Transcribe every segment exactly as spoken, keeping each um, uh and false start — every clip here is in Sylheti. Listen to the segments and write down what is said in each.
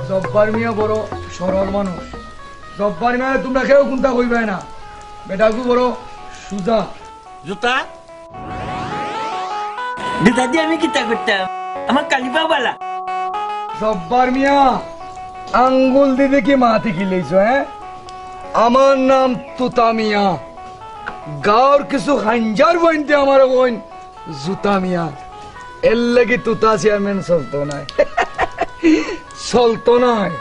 জব্বার মিয়া বড় সরল মানুষ। জব্বার মিয়া তুমরা কেউ কুন্তা কইবায় না, বেটাগু বড় সুজা। জুতা? জুতা দি আমি কিতা করতাম? আমার কালিপা বালা। জব্বার মিয়া, আঙ্গুল দি দেখি মাতি কিলাইছো, হ্যাঁ? আমার নাম তুতা মিয়া। গাঁওর কিছু খাইঞ্জার বইনতে আমারে কইন জুতা মিয়া। এরলাগি তুতা চেয়ারম্যান চলতো নায়। চলতো নায়।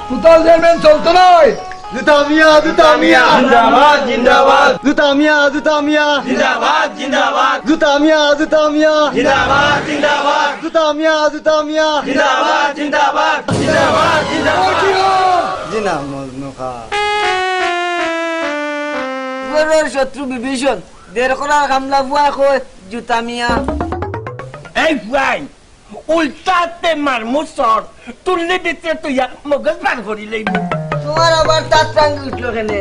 তুতা চেয়ারম্যান চলতো নায়। জুতা মিয়া, জুতা মিয়া। জিন্দাবাদ, জিন্দাবাদ। জুতা মিয়া, জুতা মিয়া। জিন্দাবাদ, জিন্দাবাদ। জুতা মিয়া, জুতা মিয়া। জিন্দাবাদ, জিন্দাবাদ। জুতা মিয়া, জুতা মিয়া। জিন্দাবাদ, জিন্দাবাদ। জিন্দাবাদ, জিন্দাবাদ। জি না, মজনু খা। ঘরর শত্রু বিভীষণ, দের করার কামলা বুয়া কয় জুতা মিয়া। এই বুয়াই, উল্টাতে মারমু চড়, তুললে ভিতরে তুইয়া মগজ বার করি লইমু। তোমার আবার তাত টাঙ্গি উঠলো কেনে?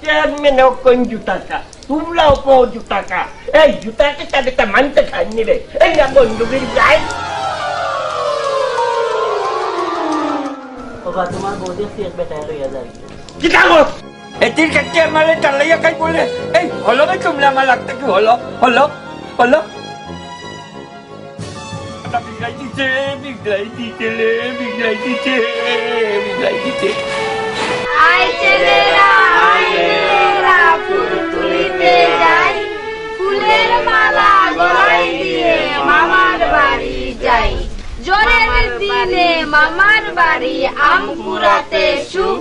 চেয়ারম্যানে কইন জুতা খা, তুমরাও কও জুতা খা। এই জুতা কিতা বেটা মানতে খাইনি রে? এই না বন্দুকের গায়ে। ওবা, তোমার বউ দেখছি এক বেটায় লইয়া যায়। কিতা গো? এতির কাছে আমারে টালাইয়া খাই বলে, এই হলো না তুমরা আমার লাগতে কি হলো? হলো? হলো? বিগড়াই দিছে, বিগড়াই দিছে রে, বিগড়াই দিছে, বিগড়াই দিছে। আয় ছেলেরা, আয় মেয়েরা, ফুল তুলিতে যাই, ফুলের মালা গলায় দিয়ে মামার বাড়ি যাই। ঝড়ের দিনে মামার বাড়ি আম কুড়াতে সুখ,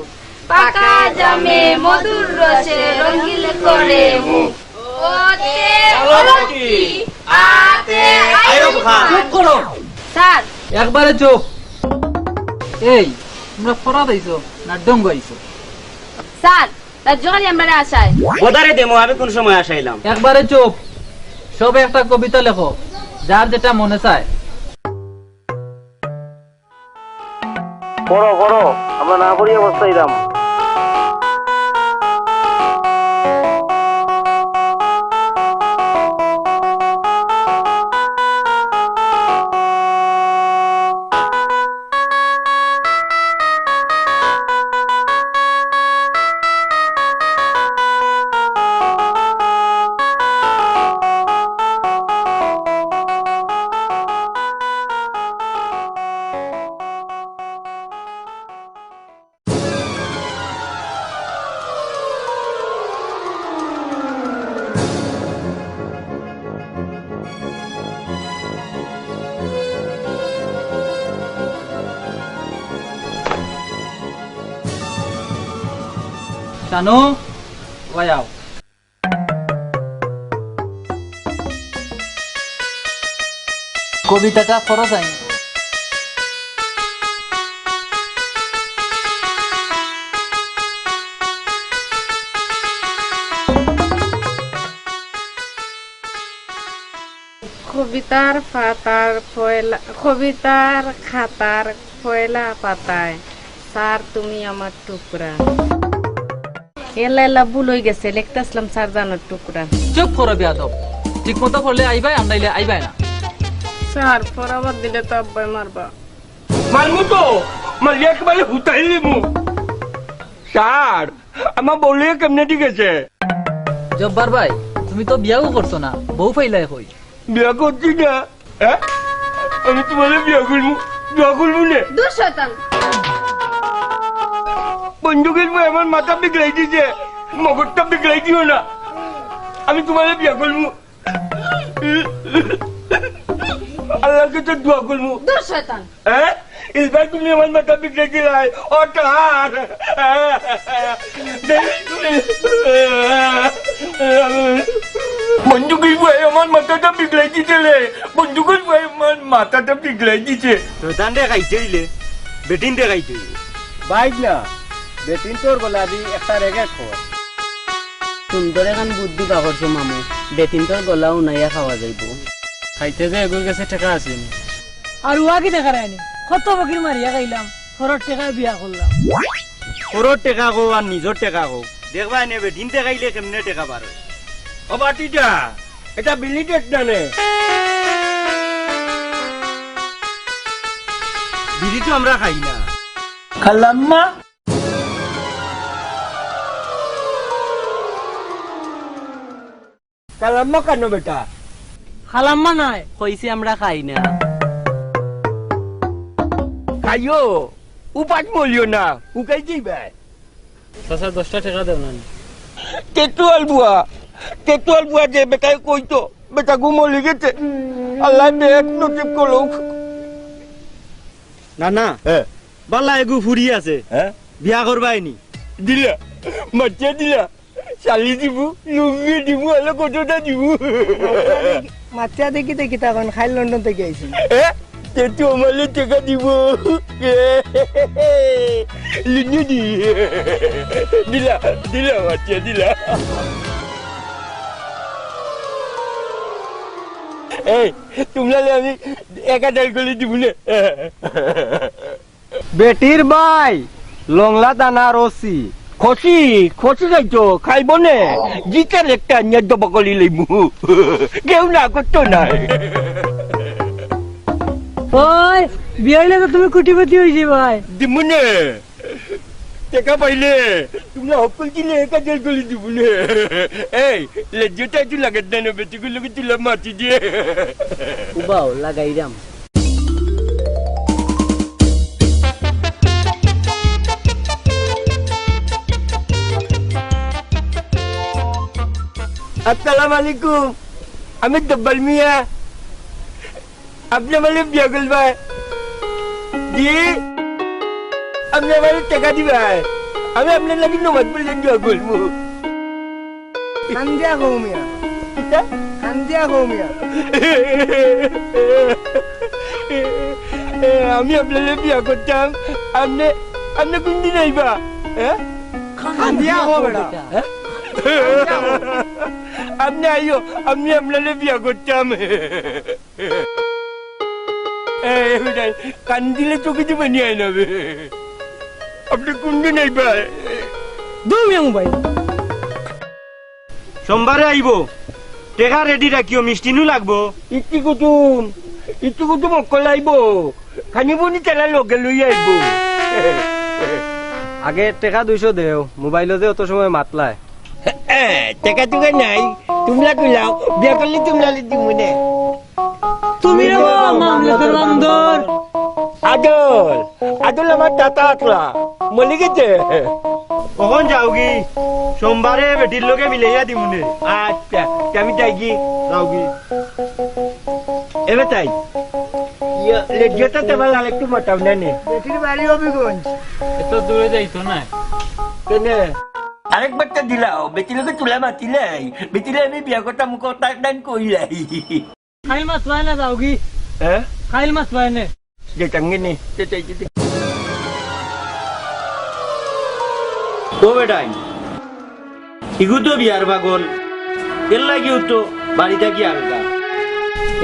পাকা জামে মধুর রসে রঙিন করে মুখ। ওতে অলক্ষী, আতে আইয়ুব খান। চুপ করো। স্যার। একবারে চুপ। এই, তোমরা ফরাদ আইছো না ডঙ্গ আইছো? স্যার, রাজ্য খালি আমরারে আসায়। বদারে দেমো, আমি কোন সময় আসাইলাম? একবারে চুপ। সবে একটা কবিতা লেখো, যার যেটা মনে চায়। পড়ো, পড়ো, আমরা না পড়ি অবস্থা এরাম। শানু, ওয়াও। কবিতাটা পড়ো চাই। কবিতার পাতার পয়লা, কবিতার খাতার পয়লা পাতায়, স্যার, তুমি আমার টুকরা। এলা এলা ভুল অইগেছে, লেখতাছিলাম স্যার জানর টুকরা। চুপ করো বেয়াদব, ঠিক মতো পড়লে আইবায়, আর নাইলে আইবায় না। স্যার, পড়া বাদ দিলে তো আব্বায় মারবা। মারমু তো, মারলে একেবারে হুতাই দিমু। স্যার, আমার বউ লইয়া কেমনে ঠিক আছে? জব্বার ভাই, তুমি তো বিয়াও করছো না, বউ পাইলায় কই? বিয়া করছি না। হ্যাঁ? আমি তোমারে বিয়া করমু, বিয়া করমু নে। দূর শয়তান। বন্দুকের বউ আমার মাথা বিগড়াই দিছে, মগজটা বিগড়াই দিও না। আমি তোমারে বিয়া করমু। আল্লাহর কাছে দোয়া করমু। দূর শয়তান। হ্যাঁ? ইলবাই তুমি আমার মাথা বিগড়াই দিলায়। ও তার। বন্দুকের বউ আমার মাথাটা বিগড়াই দিছে রে। বন্দুকের বউ আমার মাথাটা বিগড়াই দিছে। শয়তান রে খাইছে অইলে, বেটিন রে খাইছে অইলে। বাইক না, বেটিন তোর গলা দি একটা রেগে কর। সুন্দর এখান বুদ্ধি বার করছো মামু, বেটিন তোর গলা উনাইয়া খাওয়া যাইবো। খাইতে যে এগুর গেছে টেকা আছে নি। আর উয়া কি দেখা রায়নি? কত ফকির মারিয়া খাইলাম, হরর টেকায় বিয়া করলাম। হরর টেকা কও আর নিজর টেকা কও। দেখবায় নে বেটিন টেকাইলে কেমনে টেকা বার অয়। ও বাটিটা, এটা বিলিটেট না নে। বিড়ি তো আমরা খাই না। খালাম্মা? খালাম্মা কেনে বেটা? খালাম্মা নায়। কইছি আমরা খাই না। খাইও, উপাস মরিও না, উকাই দিবায়। চাচা, দশটা টেকা দেও না নি। তেতুয়াল বুয়া, তেতুয়াল বুয়া যে বেটায় কইতো, বেটা গু মরি গেছে। আল্লায় বেহেস্ত নসিব করুক। না, না। হ্যাঁ। বালা এগু ফুরি আছে। হ্যাঁ? বিয়া করবায় নি? দিলা, মাতিয়া দিলা। শালি দিমু, লুঙ্গি দিমু, আলো কতটা দিমু। মাতিয়া দেখি দেখি তখন খাইল লন্ডন থাকি আইছি। এ? তে তো আমারে টেকা দিবো। লুঙ্গি দি। দিলা, দিলা, মাতিয়া দিলা। এই, তুমরারে আমি এক হাজার করি দিমু নে। বেটির ভাই, লংলা দানা রসি। খসি, খসি খাইতো, খাইবো নে। জিতার একটা আনিয়া দবা করি লইমু। কেউ না করতো নাই। ওই, বিয়া অইলে তো তুমি কোটিপতি অইযিবায়। দিমু নে। টেকা পাইলে, তুমরা হক্কল দিলে এক হাজার করি দিমু নে। এই, লেজ্জটা একটু লাগাত না, বেটিগুর লগে তুলা মাতি দে। উবাও, লাগাইরাম। আসসালামু আলাইকুম, আমি জব্বার মিয়া। আপনে আমারে বিয়া করবায়? জি? আপনে আমারে টেকা দিবায়? আমি আপনার লাগি নমাজ পড়লে দোয়া করমু। কান্দিয়া কও মিয়া। কিতা? কান্দিয়া কও মিয়া। এ, আমি আপনারে বিয়া করতাম। আপনে, আপনে কোন দিন আইবা? হ্যাঁ? কান্দিয়া কও বেটা। হ্যাঁ? আপনে আইও, আমি আপনারে বিয়া করতাম। এ, এ বেটা, কান্দিলে চোখে যে পানি আয় না বে। আপনে কোন দিন আইবা? দৌ মিয়া মোবাইল। সোমবারে আইবো। টেকা রেডি রাখিও, মিষ্টি নু লাগবো। ইতি কুটুম, ইতি কুটুম অকল আইবো। খানি বনি তেলা লগে লই আইবো। আগে টেকা দুইশো দেও, মোবাইলো যে অত সময় মাতলায়। এ, টেকা টুকা নাই, তুমরা কুলাও, বিয়া করলে তুমরারে দিমু নে। তুমি রে বা মামলতর বান্দর। আদল, আদল আমার দাতা আতলা, মলি গেছে। কখন যাওগি? সোমবারে বেটির লগে মিলাইয়া দিমু নে। আচ্ছা, তে আমি যাইগি। যাওগি। এবে তাই। ইয়ে, লেডিওটা তেমন আর একটু মোটাও না নে। বেটির বাড়ি হবিগঞ্জ। এত দূরে যাইতো না। কেনে? আরেকবার তো দিলাও, বেটির লগে তুলা মাতিলাই। বেটিরে আমি বিয়া করতাম, কথা দান কইলাই। খাইল মাছ পায় না যাওগি। হ্যাঁ? খাইল মাছ পায় না। যেতাম গি নি, যেতাই, যেতাই। ও বেটাই, ইগু তো বিয়ার পাগল, এর লাগিও তো বাড়ি থাকি আলগা।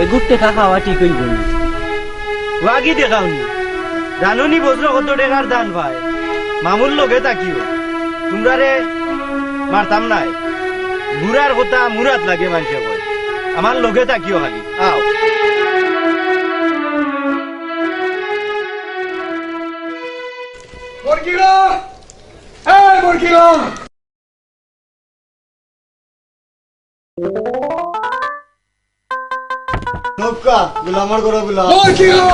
এগুর টেকা খাওয়া ঠিক অইবো না। ওয়াগি দেখাওনি, জানোনি বজ্র কত টেকার দান পায়। মামুর লগে থাকিও, তুমরারে মারতাম নায়। বুড়ার কথা মুরাদ লাগে মানষে কয়। আমার লগে থাকিও খালি। আও। মুরগিরা! এই মুরগিরা! নৌকা, গুলা আমার ঘরো গুলা। মুরগিরা!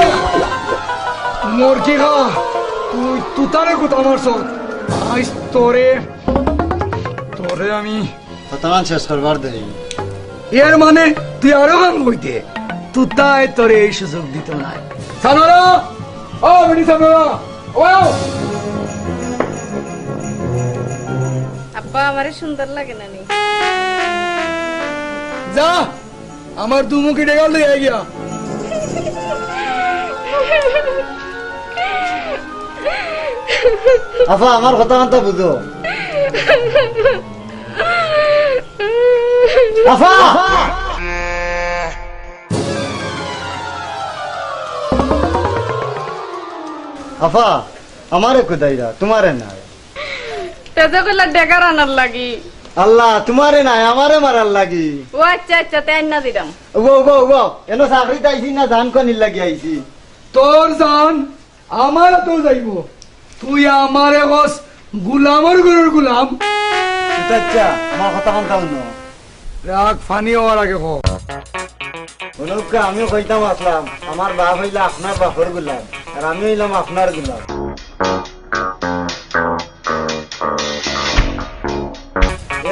মুরগিরা! তুই তুতারে কুতা মারছস? আইজ তোরে, তোরে আমি কতক্ষণ শেষ করবার দেই। এর মানে তুই আরো গান বইতে, তুতায় তোরে এই সুযোগ দিত না। সানোয়ারা! ও বেটি সানোয়ারা! ও! আব্বা, আমারে সুন্দর লাগে না নি? যা, আমার দুমুখী ডেগাল লই আই গিয়া। আফা, আমার কথা কান্তা বুঝো। আফা! আফা, আমারে কুদাইরা, তুমারে নায়। তেজে কইলা ডেগার আনার লাগি। আল্লাহ, তুমারে নায়, আমারে মারার লাগি। ও আচ্ছা, আচ্ছা, তে আইন্না দিরাম। ওগো, ওগো, ওগো, এনো চাকরিত আইছি না জান কনির লাগি আইছি? তোর জান আমার তো যাইবো। তুই আমারে কস গুলামর ঘরর গুলাম। আচ্ছা, আমার কথা খান হুনো। রাগ ফানি অওয়ার আগে ক। হুনউক্কা, আমিও কইতাম আছলাম, আমার বাপ অইলা আপনার বাপর গুলাম, আর আমি অইলাম আপনার গুলাম।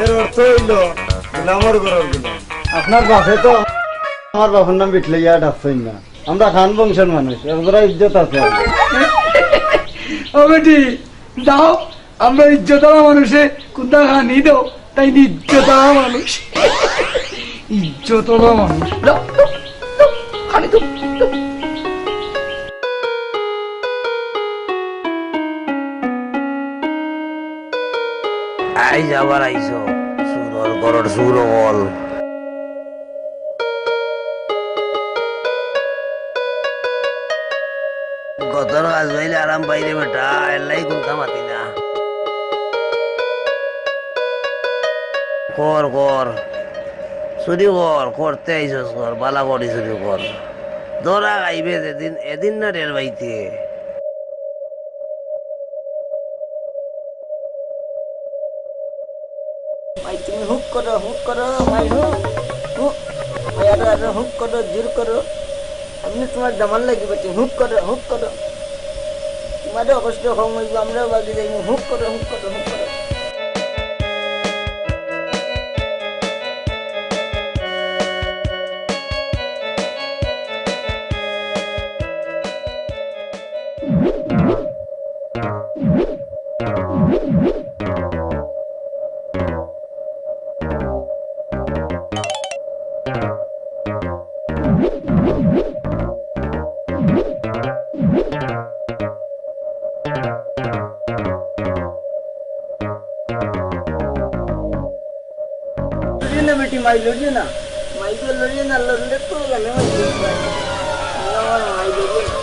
এর অর্থ অইলো গুলামর ঘরর গুলাম। আপনার বাপে তো আমার বাপর নাম বিটলাইয়া ডাকছইন না। আমরা খান বংশর মানুষ, একজরা ইজ্জত আছে আমরার। ও বেটি, যাও, আমরা ইজ্জতআলা মানুষে কুন্তা খানি দেও, তাইন ইজ্জতআলা মানুষ। ইজ্জতআলা মানুষ। যাও, যাও, যাও, খানি দেও, যাও। আইজ আবার আইছো, চুরর ঘরর চুর অকল। গতর কাজ পাইলে আরাম পাইরে বেটা, এরলাগি কুন্তা মাতি না। কর, কর। চুরি কর, করতে আইছস কর, বালা করি চুরি কর। ধরা খাইবে যেদিন, এদিন না টের পাইতে। মাই, তুমি হুক করো, হুক করো, মাই, হুক, হুক। মাই, আরো, আরো হুক করো, জুর করো। আমি তুমার দামান লাগি বেটি, হুক করো, হুক করো। তুমারও কষ্ট কম অইবো, আমরাও বাগি যাইমু। হুক করো, হুক করো, হুক করো। লড়িও না বেটি, মাই লড়িও না। মাই গো লড়িও না, লড়লে তো জানে মাই লড়িও না। আমার মাই লড়িও না।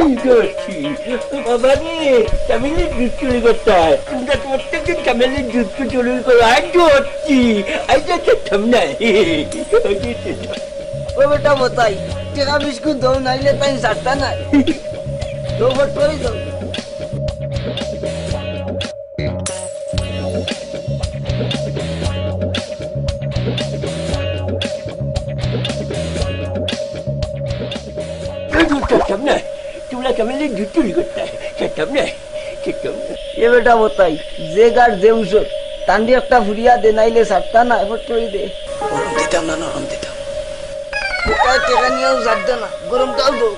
এই লড়ছি। বাবা রে, চামেলির দুধ চুরি করতে হয়। তোমরা প্রত্যেকদিন চামেলির দুধ চুরি করো, আজ ধরছি। আজ আর ছাড়তাম না। ও বেটা মতাই, টেকা বিস্কুট দেও, নাইলে তাইন ছাড়তা নায়। দেও, ফট করি দেও। ছাড়তাম না। তোমরা চামেলির দুধ চুরি করতে হয়। ছাড়তাম না। ছাড়তাম না। এ বেটা মতাই, যে গার যে উসর, তানরে একটা ফুরিয়া দে, নাইলে ছাড়তা নায়, ফট করি দে। নরম দিতাম না, নরম দিতাম। বেটা টেকা নিয়াও ছাড়তা না, গরমটাও দেও।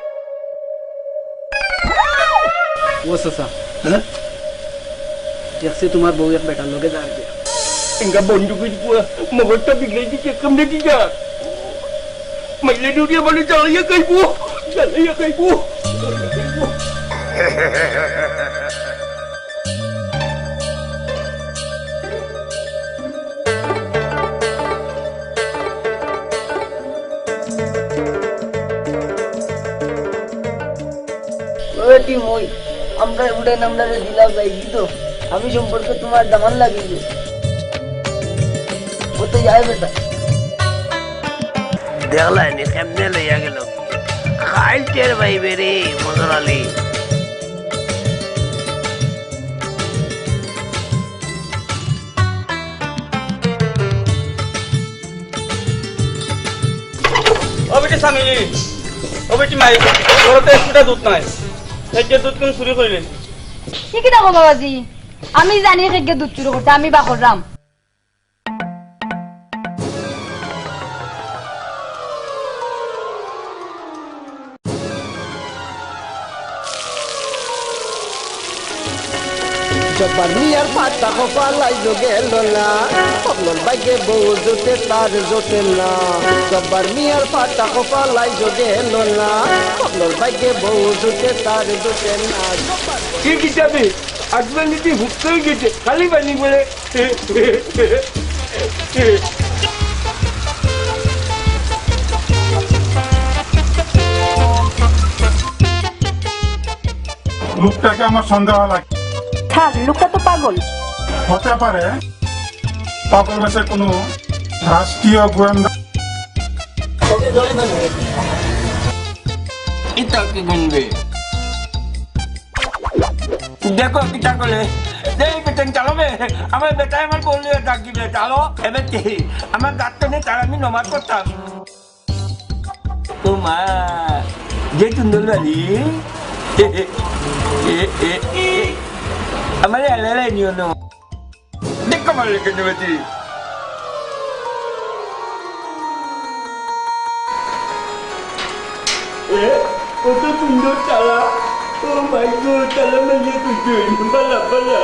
ও চাচা, হ্যাঁ? দেখছি তুমার বউ এক বেটার লগে যার গিয়া। এঙ্গা বন্ধু করি পুয়া, মগরটা বিগড়াই দিছে, কেমনে দিছে? মাইলে ডুরিয়া বলে জ্বালাইয়া খাইবো, জ্বালাইয়া খাইবো। ওই টিম, ওই, আমরা উড়ে নামলারে দিলা যাই দিত। আমি সম্পর্কে তুমার দামান লাগিল। ও তো যায় বেটা। দেখলায়নি কেমনে লইয়া গেল। খাইল টের পাইবে রে, মজর আলী। ও বেটি সামিলি, ও বেটি মাই, ঘরো তো এক ফুটা দুধ নাই। হেগে দুধ কুন চুরি করিলে? ই কিতা কও বাবাজি? আমি জানি হেগে দুধ চুরি করতে, আমি বা কররাম। জব্বার মিয়ার ফাটা কপাল আইজো গেল না, পাগলর ভাইগে বউ জুটে তার জুটে না। জব্বার মিয়ার ফাটা কপাল আইজো গেল না, পাগলর ভাইগে বউ জুটে তার জুটে না। জব্বার কি কিতাবে? আজমান যদি হুক করে গেছে, খালি পানি বলে। লোকটাকে আমার সন্দেহ লাগে। স্যার, লোকটা তো পাগল। হতে পারে, পাগল বেশে কোনো রাষ্ট্রীয় গোয়েন্দা। ইতা কি কিনবে? দেখো কিতা করে। এই বেতন চালাবে। আমার বেটায় আমার বললে ডাক দিবে, চালো। এবার কি? আমার গাত তো নেই, তার আমি নমাজ করতাম। ও মা, যে সুন্দর বাড়ি। এ, এ, এ, আমার এলাকায় নিও না। দেখো আমার লেখে নেবেছি। এ, কত সুন্দর তালা। ও মাই গড, তালা মারিয়া তুলছে। বালা, বালা।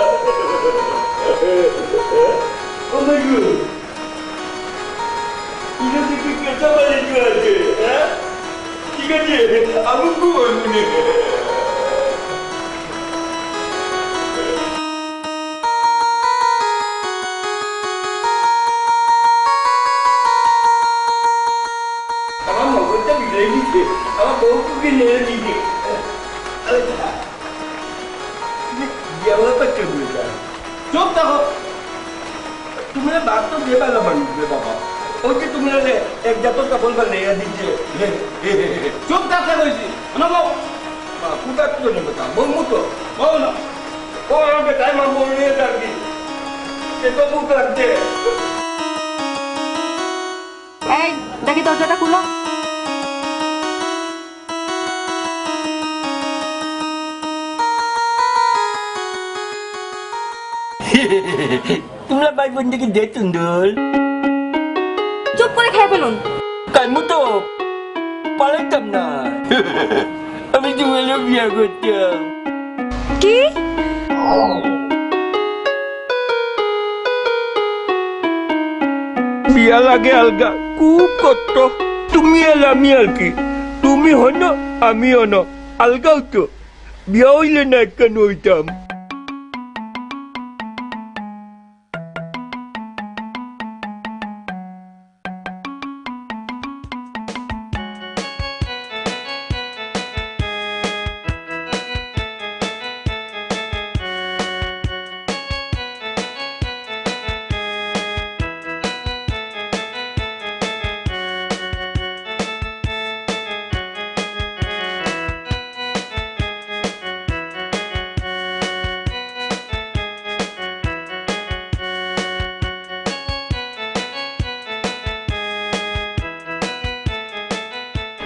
ও মাই গড। ইনো দেখি কেটা বাড়ি আছে, হ্যাঁ? ঠিক আছে, আমি খুব অন্যে। আমার মগজটা বিলাই দিছে, আমার বউকে নেড়ে দিছে। আরে, বিয়া করতে বুঝলাম। চুপ থাকো। তুমি বাদ তো দিয়ে ভালো মানুষ রে বাবা। ওই যে তুমি রে এক জাতর কাপড় বানাইয়া দিচ্ছে। চুপ থাকতে কইছি। শোনো বাবু। বাবু, তার তো নেই কথা। বলবো তো। বল না। ও আমাকে তাই মা বল নিয়ে যাবি। এ তো ভূত লাগছে। এই, দেখি দরজাটা খুলো। তোমরা ভাই বোন দেখি যে সুন্দর। চুপ করে খেয়ে ফেলুন। কাইমু তো পালাইতাম না। আমি তোমার বিয়া করতাম। কি? বিয়া লাগে আলগা, খুব কষ্ট। তুমি আর আমি আর কি? তুমি হনো, আমি হনো, আলগাও তো। বিয়া হইলে না কেন হইতাম?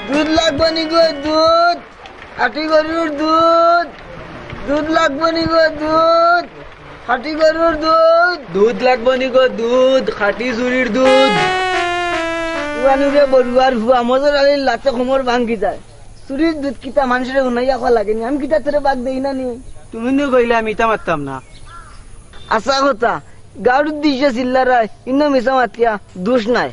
দুধ লাগবো নি গো, দুধ। খাঁটি গরুর দুধ। দুধ লাগবো নি গো, দুধ। খাঁটি গরুর দুধ। দুধ লাগবো নি গো, দুধ। খাঁটি চুরির দুধ। উয়ানি রে বড়ুয়ার ফুয়া, মজর আলীর লাতে কোমর ভাঙ্গি যায়। চুরির দুধ কিতা মানষরে হুনাইয়া খাওয়া লাগে নি? আমি কিতা তোরে বাগ দেই না নি? তুমি নু কইলে আমি ইতা মারতাম না। আচ্ছা কথা, গাউর উদ্দেশ্যে চিল্লারায়, ইনো মিছা মাতিয়া দুষ নাই।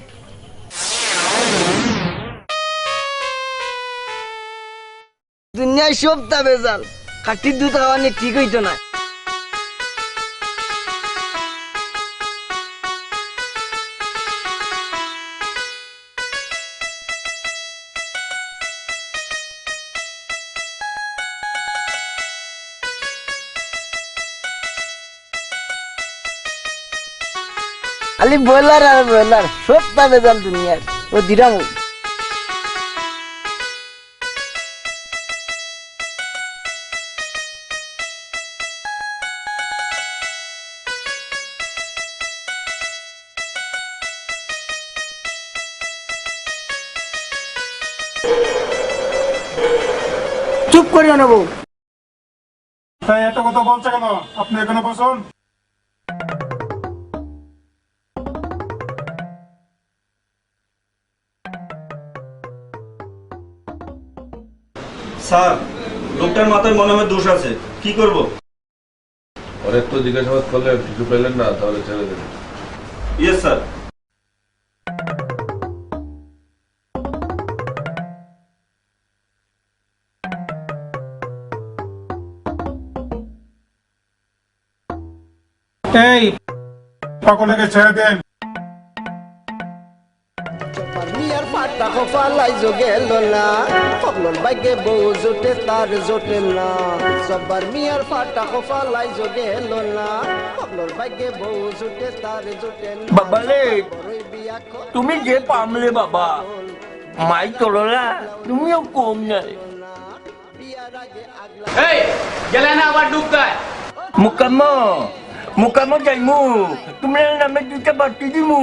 দুনিয়ার সবতা ভেজাল, খাঁটি দুধ খাওয়ানি ঠিক অইতো নায়। খালি ব্রয়লার আর ব্রয়লার, সবতা ভেজাল দুনিয়ার। ও দিরাম। চুপ করিও না বউ। তাই এত কথা বলছে কেন? আপনি এখানে বসুন। স্যার, লোকটার মাথায় মনে হয় দোষ আছে। কি করব? ওর একটু জিজ্ঞাসাবাদ করলে কিছু পেলেন না, তাহলে ছেড়ে দেন। Yes sir. এই পাগলটাকে ছেড়ে দেন। জব্বার মিয়ার ফাটা কপাল আইজো গেল না, হকলর ভাগ্যে বউ জুটে তার জুটে না। জব্বার মিয়ার ফাটা কপাল আইজো গেল না, হকলর ভাগ্যে বউ জুটে তার জুটে না। বাবা রে, বড়ই বিয়া কর- তুমি যে পামলে বাবা। মাই চললা, তুমিও কম নাই। এই, গেলে না আবার ডুব দেয়। মুকামো, মুকামো যাইমু, তুমরার নামে দুইটা বাটি দিমু।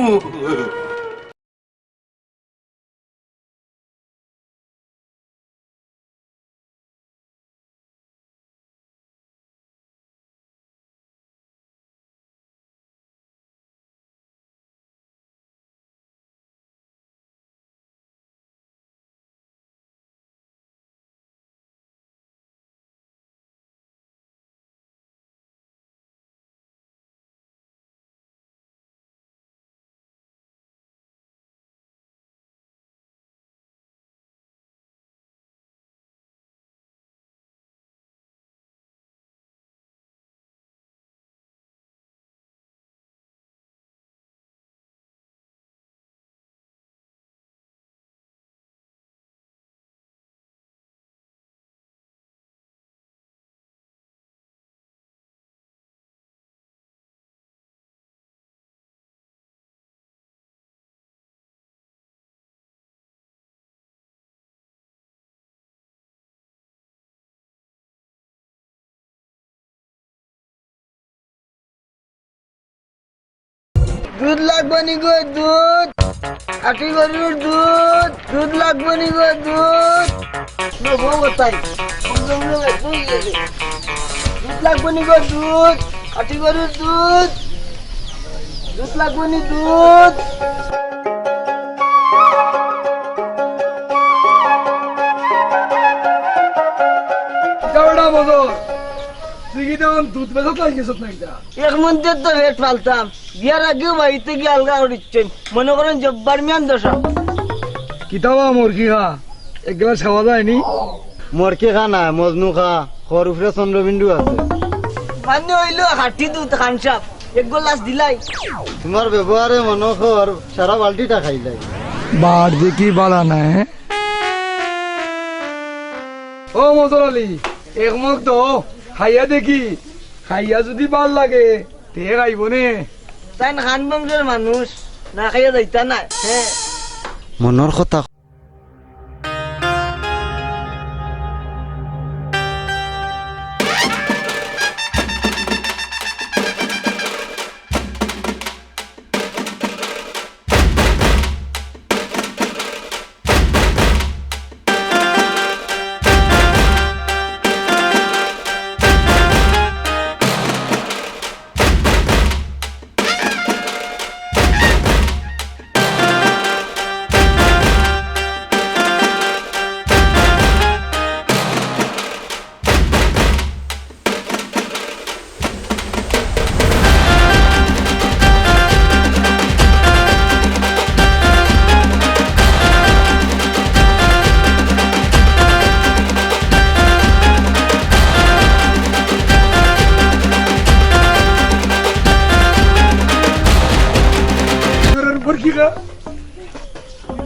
দুধ লাগবো নি গো, দুধ। খাঁটি গরুর দুধ, দুধ লাগবো নি গো, দুধ। লো, বউ কোথায়? দুধ লাগবো নি গো, দুধ। খাঁটি গরুর দুধ, দুধ লাগবো নি, দুধ। যাওড়া মজর, তুই কি তখন দুধ বেচা লাগি গেছত না কিতা? এক মধ্যে তো পেট ফালতাম, বিয়ার আগেও বাড়িতে গিয়া আলগা করিচ্ছেন, মনে করেন জব্বার মিয়ান দশা। কিতাবা মরকি খা, এক গ্লাস খাওয়া যায়নি? মরকি খা না, মজনু খা, খর উপরে চন্দ্রবিন্দু আছে। মানে অইলো খাঁটি দুধ খান সাব, এক গ্লাস দিলাই। তোমার ব্যবহারে মনে কর সারা বালতিটা খাইলাই। বাড় দেখি বালা নাই। ও মজর আলী, এক মগ তো খাইয়া দেখি, খাইয়া যদি বালা লাগে, তে খাইবো নে। তাইন খান বংশর মানুষ, না খাইয়া যাইতা নায়। হ্যাঁ। মনর কথা।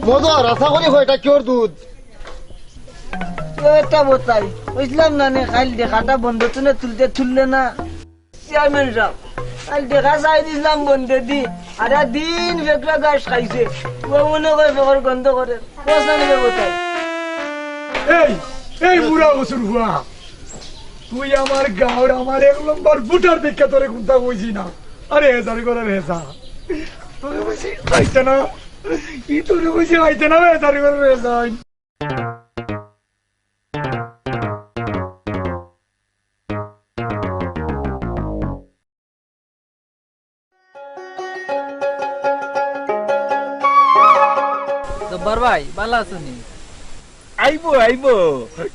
মজর, আশা করি কয়টা কিওর দুধ? ও একটা বোতাই, বুঝলাম না নে, খাইল দেখাটা বন্ধ তুলে তুলতে তুললে না। চেয়ারম্যান সাব, খাইল দেখা চাই দিলাম বন্ধে দি, আর দিন ফেকরা ঘাস খাইছে, ও মনে করে ফেকর গন্ধ করে, পয়সা নেবে বোতাই। এই, এই বুড়া অসুর হুয়া, তুই আমার গাঁওর আমার এক নম্বর ভোটার দেখে তোরে কুন্তা কইছি না। আরে হেজারি করে রে হেজা। তোরে কইছি আইতে না। ই তোরে কইছি আইতে না, হেজারি করে রে হেজা। জব্বার ভাই, ভালা আছনি? আইবো, আইবো।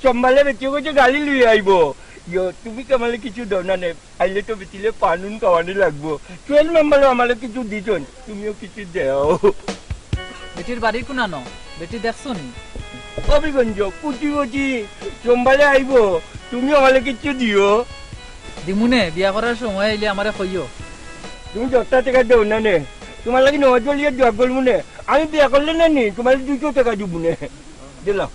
সম্বালে বেটিয়ে কইছে গাড়ি লইয়া আইবো। ইয়ো, তুমি কি আমারে কিছু দেও না নে? আইলে তো বেটিলে পানুন খাওয়ানি লাগবো। চুয়েল মেম্বারও আমারে কিছু দিছইন, তুমিও কিছু দেও। বেটির বাড়ি কুনানো? বেটি দেখছো নি? হবিগঞ্জ, কুচি কুচি, সোমবারে আইবো, তুমি আমারে কিচ্ছু দিও। দিমুনে, বিয়া করার সময় আইলে আমারে কইও। তুমি দশটা টেকা দেও না নে, তোমার লাগি নজর লিয়ে দোয়া করবো নে। আমি বিয়া করলে না নি, তোমার দুইশো টেকা দিব নে। দিলাম।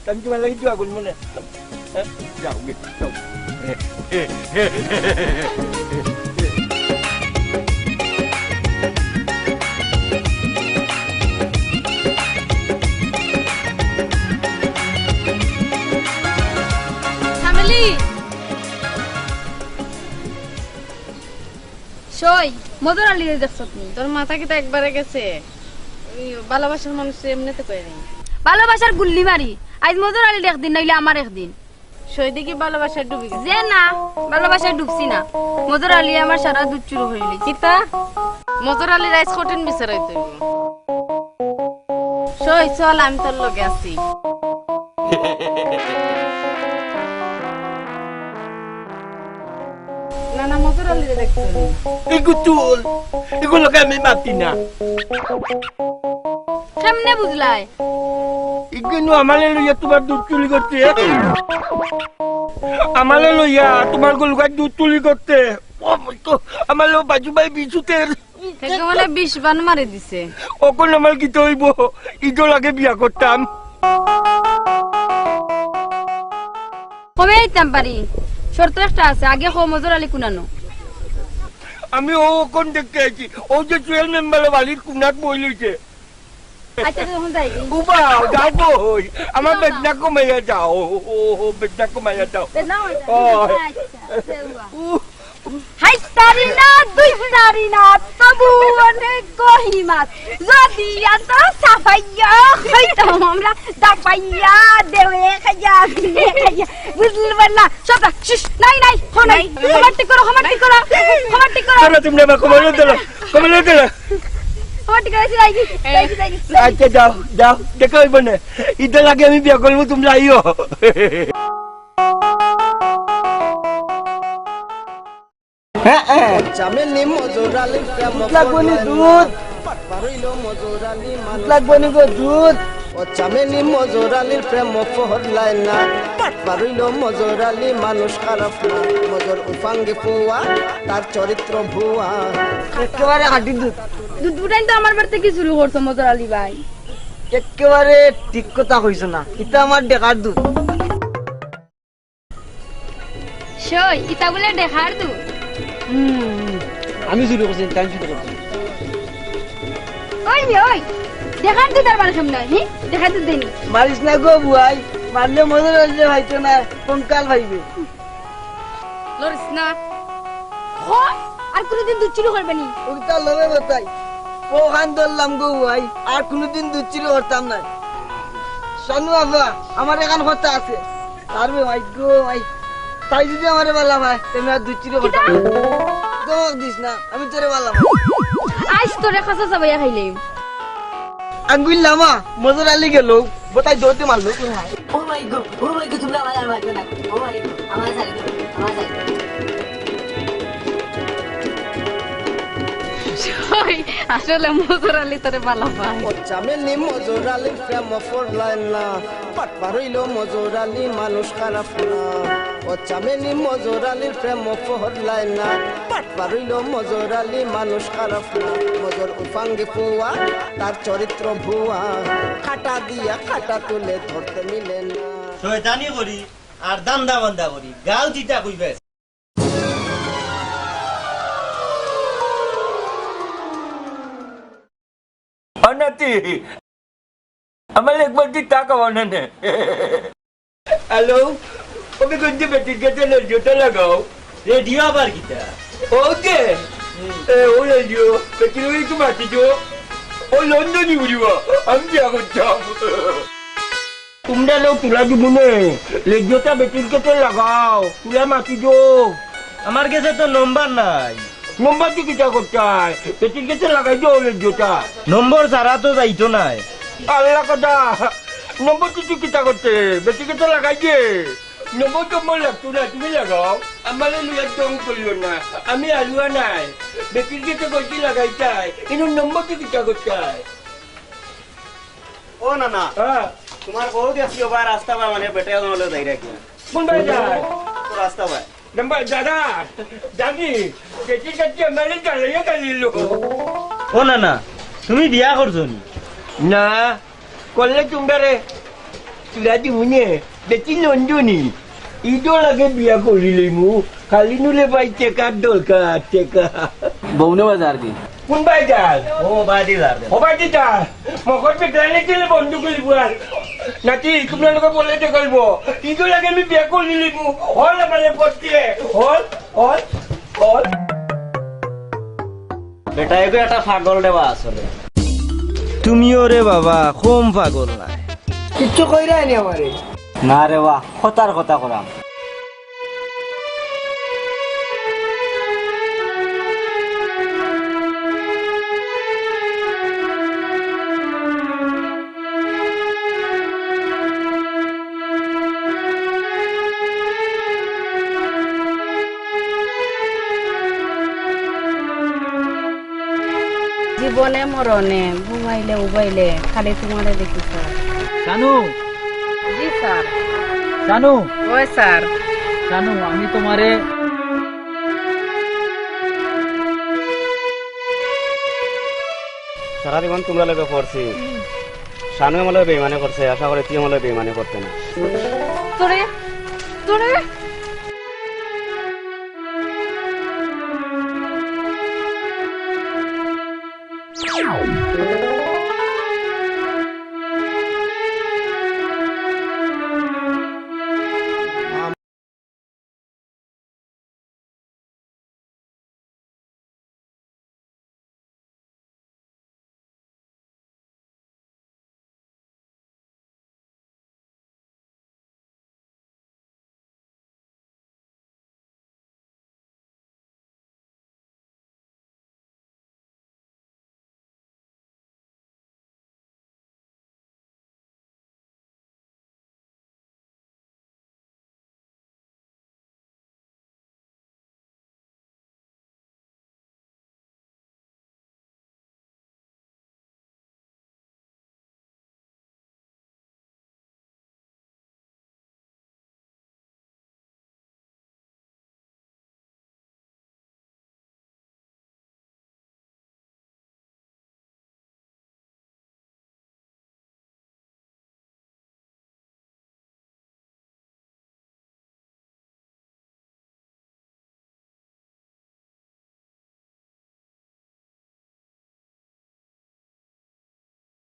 আমি তোমার লাগি দোয়া করবো নে। যাও গে, যাও। ওই, মজর আলীরে দেখছত নি? তোর মাথা কিতা একবারে গেছে? ওই ভালোবাসার মানুষ তো এমনিতে কয় নি। ভালোবাসার গুল্লি মারি। আইজ মজর আলীর একদিন, নাইলে আমার একদিন। সই দেখি ভালোবাসায় ডুবি গেছে। যে না, ভালোবাসায় ডুবছি না। মজর আলী আমার সারা দুধ চুরি করিলিছে। কিতা? মজর আলীর আইজ কঠিন বিচার অইতো অইবো। সই, চল, আমি তোর লগে আছি। না, না, মজর আলীরে দেখতে অইবো। ইগু চুল, ইগু লগে আমি মাতি না। কেমনে বুঝলায়? ইগু নু আমারে লইয়া তুমার দুধ চুরি করতে। আমারে লইয়া তুমার গরু গাইর দুধ চুরি করতে। ও, তো, আমারে বাজু ভাই বিচুতের। হেগে মানে বিষ বান মারি দিছে। অখন আমার কিতা অইবো? ইগু লগে বিয়া করতাম। কবে আইতাম পারি? শর্ত একটা আছে, আগে কও মজর আলী কুনানো। আমি অউ অখন দেখতে আইছি, অউ যে চুয়েল মেম্বারর বাড়ির কুনাত বই লইছে। আচ্ছা, তো অখন যাই। উবা, যাও গো, অই, আমার বেদনা কমাইয়া যাও, ও, ও, ও, বেদনা কমাইয়া যাও। বেদনা অয় না? ও। আচ্ছা, আচ্ছা, উবা। উ, হাই তারি না, দুই তারি না, তবু অনেক গহিমাত। যদি আতো সাফাইয়া, হইতাম আমরা দাপাইয়া, দেওয়ে খাইয়া, বিনে খাইয়া। বুঝলি বললা? সব রাখ, শিশ, নাই, নাই, হো নাই। নাই, নাই। হমার ঠিক করো, হমার ঠিক করো, হমার ঠিক করো। দাঁড়া, তুমি আমার কোমরে ধরো, কোমরে ধরো। হমার ঠিক করো, যাই কি, যাই কি, যাই কি। আচ্ছা, যাও, যাও, দেখা অইবো না। ইতার আগে আমি বিয়া করবো, তুমরা আইও। হ্যাঁ, হ্যাঁ। চামেলি মজুর আলীর প্রেম দুধ লাগবো নি, দুধ? পাট পারইল মজুর আলী মানুষ লাগবো নি গো, দুধ? ও চামেলি মজুর আলীর প্রেম ফহরলায় না। পাট পারইল মজুর আলী মানুষ খারাপ না। মজুর উফাঙ্গি ফুয়া, তার চরিত্র ভুয়া। একেবারে হাড্ডির দুধ। দুধ ফুটাইন তো আমার বাড়ি থাকি চুরি করছো মজুর আলী ভাই। একেবারে ঠিক কথা কইছো না, ইতা আমার ডেকার দুধ। সই, ইতা বুলে ডেকার দুধ। হুম, আমি চুরি করছি, তাই চুরি করছি। ওই রে, ওই, ডেকার দুধ আর মানতাম না, হি? ডেকার দুধ দেইনি। মারিস না গো বুয়াই, মারলে মজুর আলীরে পাইতো না, কঙ্কাল পাইবে। লড়িস না। হ, আর কুনুদিন দুধ চুরি করবে নি। ওটা লড়ে বাতাই, অখান ধরলাম গো বুয়াই, আর কুনুদিন দুধ চুরি করতাম না। শানু আফা, আমার এখান কথা আছে। আর বে ভাই গো ভাই, তাই যদি আমারে বালা পায়, তে আমি আর দুধ চুরি করতাম না। কিতা? ধমক দিস না, আমি তোরে বালা পাই। আইজ তোরে খাসা চাবাইয়া খাইলাম। আঙ্গুল লামা, মজুর আলী গেল, বাতাই দৌড়তে মারলো। ও ভাই গো, ও ভাই গো, তোমরা আমার আর মারবে না। ও ভাই গো, আমার সাইড, আমার সাইড। ওই, আসলে মজুর আলী তোরে বালা পায়। ও চামেলি মজুর আলীর প্রেম ফরলায় না। পাট পারইল মজুর আলী মানুষ খারাপ না। ও চামেলি মজুর আলীর প্রেম ফহরলায় না। পাট পারইল মজুর আলী মানুষ খারাপ না। মজুর উফাঙ্গি ফুয়া, তার চরিত্র ভুয়া। খাটা দিয়া খাটা তুলে ধরতে মিলে না। শয়তানি করি আর ধান্দা বান্দা করি, গাউ দিতা কইবে। অনাতি, আমার একবার কি টাকা বানানে? হ্যালো, ওকে কোন যে বেটির কাছে রেডিওটা লাগাও। রেডিও আবার কিতা? ও যে, এ, ও রেডিও, বেটির ওই একটু মাতি দিও। ও লন্ডনি উড়িবা, আমি বিয়া করতাম। তুমরা লোক তুলা দিবুনে, লেডিওটা বেটির গেছে লাগাও, তুলা মাতি দো। আমার গেছে তো নম্বর নাই। নম্বর দি কিতা করতায়? বেটির গেছে লাগাই দো লেডিওটা। নম্বর ছাড়া তো যাইতো নায়। আল্লাহ কথা, নম্বর দি তুই কিতা করতে? বেটির গেছে লাগাই দে। নম্বর টম্বর লাগতো না, তুমি লাগাও। আমারে লইয়া দম করিও না, আমি আলুয়া নায়। বেটির গেছে কইছি লাগাইতায়, কিন্তু নম্বর দি কিতা করতায়? ও না না, হ্যাঁ। তোমার বউ দেখছি ও ভাই রাস্তা ভাই মানে বেটা হলো যাই রাখি। কোন ভাই যায়? তো রাস্তা ভাই। নাম্বার দাদা, জানি, দেখি দেখি আমারে জ্বালাইয়া গালিলো। ও না না, তুমি বিয়া করছো নি? না, করলে তোমরা রে, তোরা দিমুনে, বেটি লন্ডনি। ইদর আগে বিয়া করি লইমু, খালি নুলে ভাই টেকার দরকার, টেকা। বউনে বাজার দি। কোন বাজার? ও বাদি যার দে। ও বাদি যার। মকর পেট্রালে দিলে বন্ধ করিব আর। নাতি, তোমরা লোকে বলে তো করবো। ইদর আগে আমি বিয়া করি লইমু। হল আমারে পড়তে। হল, হল, হল। বেটা, এগু একটা পাগল দেওয়া আসলে। তুমিও রে বাবা, কম পাগল নায়। কিচ্ছু কইরায় নি আমারে। না রে বা, কথার কথা করাম। জীবনে মরণে, ঘুমাইলে উবাইলে, খালি তুমারে দেখি স্যার। শানু! জি স্যার। শানু! ওই স্যার। শানু, আমি তুমারে সারা জীবন তুমরার লগে পড়ছি। শানু আমার লগে বেইমানি করছে, আশা করি তুই আমার লগে বেইমানি করতে না। তোরে, তোরে।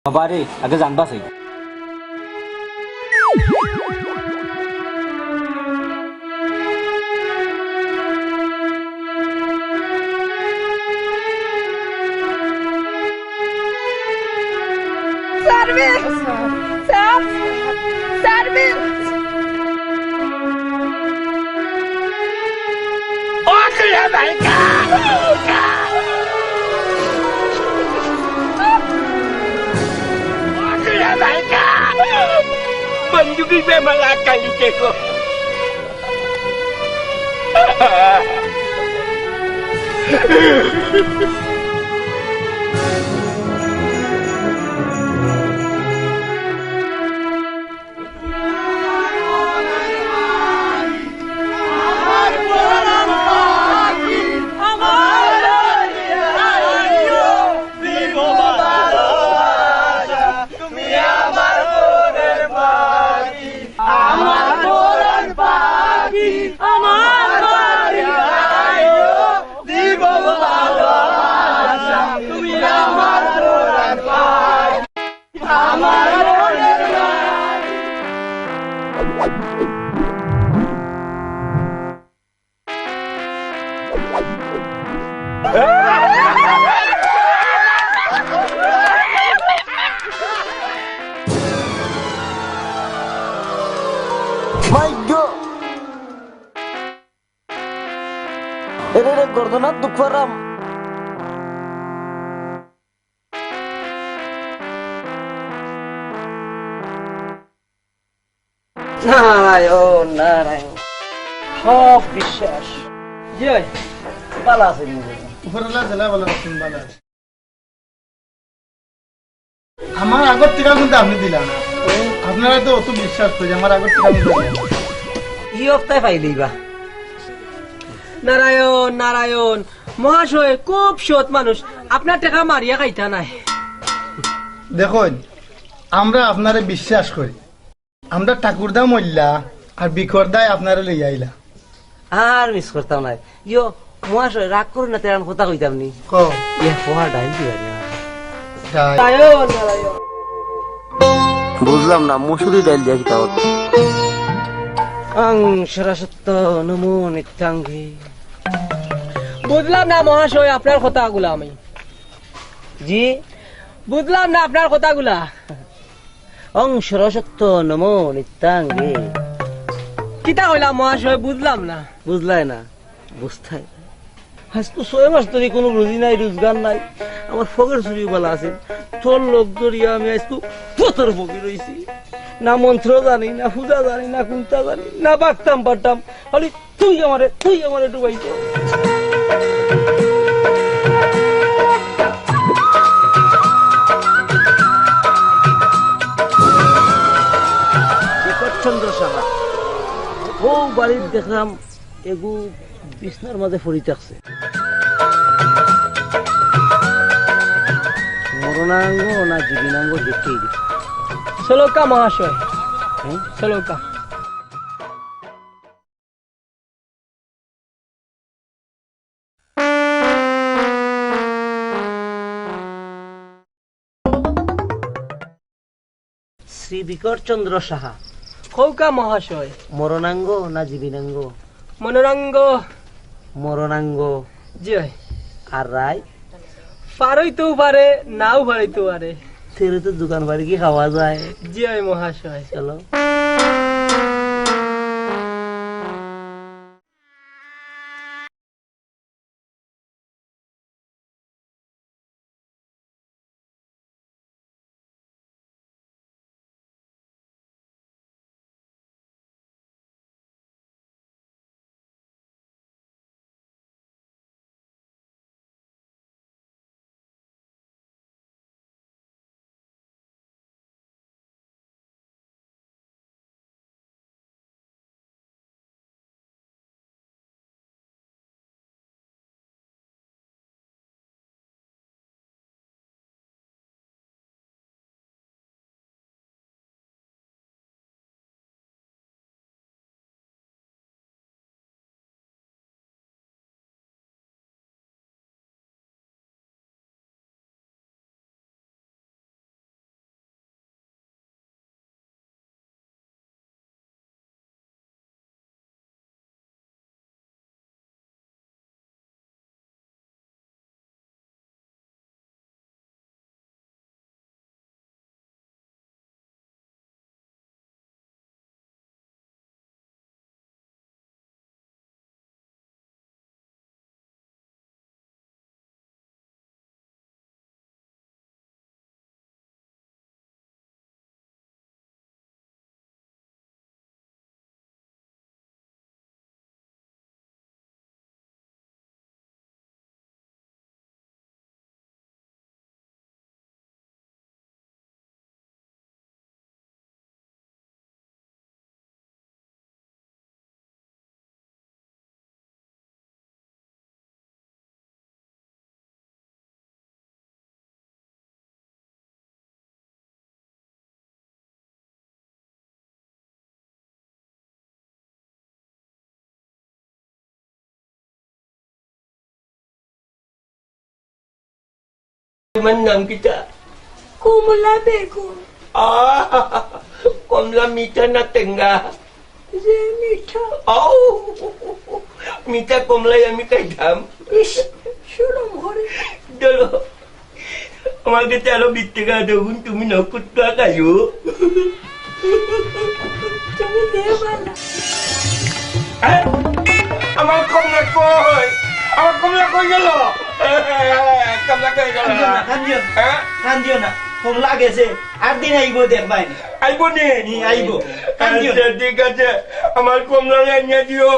বাবা রে, আগে জান বাঁচাই। সার্ভিস! স্যার! সার্ভিস! बंदूकी पे मला काली के को। মাইগো! এরে রে, গর্দনাত দুখ পারাম। নারায়ণ, নারায়ণ। সব বিশ্বাস। জি ভাই। ভালা আছেন নি? উপরআলা যেলা ভালা রাখছইন, ভালা আছি। আমার আগর টেকা কিন্তু আপনে দিলা না। আপনারে তো অত বিশ্বাস করি, আমার আগর টেকা কিন্তু দিলা না। ই অবস্থায় পাইলিবা। নারায়ণ, নারায়ণ, মহাশয় খুব সৎ মানুষ, আপনার টেকা মারিয়া খাইতা নায়। দেখইন, আমরা আপনারে বিশ্বাস করি। আমরা ঠাকুরদা মরলা, আর বিকরদায় আপনারে লইয়া আইলা। আর মিস করতাম নায়। ইয়ো, মহাশয়, রাগ করইন না, তেরান কথা কইতাম নি। কও। ইয়া, পোহা ডাইল দিবা নি। ডাইল। বুঝলাম না, মসুরি ডাইল দিয়া কিতা অইতো? আং সরাসত্ত নমো নিত্যাঙ্গে। বুঝলাম না মহাশয়, আপনার কথাগুলা আমি। জি? বুঝলাম না আপনার কথাগুলা। অং সরস্বত্য নমো নিত্যাঙ্গে। কিতা কইলা মহাশয়, বুঝলাম না। বুঝলায় না? বুঝতায় না। আইজকু ছয় মাস ধরি কুনু রুজি নাই, রুজগার নাই। আমার ফকির চুরি বালা আছিল। তোর লগ ধরিয়া আমি আইজকু কতর ফকির অইছি। না মন্ত্র জানি, না পূজা জানি, না কুন্তা জানি, না বাগতাম পারতাম। খালি তুই আমারে, তুই আমারে ডুবাইতে। বিকটচন্দ্র সাহা, অউ বাড়িত দেখলাম এগু বিছনার মাঝে পড়ি থাকছে। মরণাঙ্গ না জীবনাঙ্গ দেখতেই দি। চলউক্কা মহাশয়। হুম? চলউক্কা। শ্রী বিকট চন্দ্র সাহা। কউক্কা মহাশয়। মরণাঙ্গ না জীবনাঙ্গ? মনোরাঙ্গ। মরণাঙ্গ। জি অয়। আর রায়? পারইতেও পারে, নাও পারইতেও পারে। তেরে তো দোকান বাড়ি কি খাওয়া যায়? জি অয় মহাশয়। চলো। তোমার নাম কিতা? কমলা বেগম। আহ, কমলা মিঠা না টেঙ্গা? যে মিঠা। আউ, মিঠা কমলাই আমি খাইতাম। ইস, শরম করে। চলো, আমার কাছে আরো বিশ টাকা দেবুন, তুমি নকুত্তা খাইও। তুমি দে বালা। হ্যাঁ? আমার কমলা কই? আমার কমলা কই গেল? কমলা কই গেল? কান্দিও না, কান্দিও না। হ্যাঁ? কান্দিও না। কমলা গেছে, আর দিন আইবো দেখবায় নি। আইবো নি? নি, আইবো। কান্দিও না। আচ্ছা, ঠিক আছে, আমার কমলা আনিয়া দিও।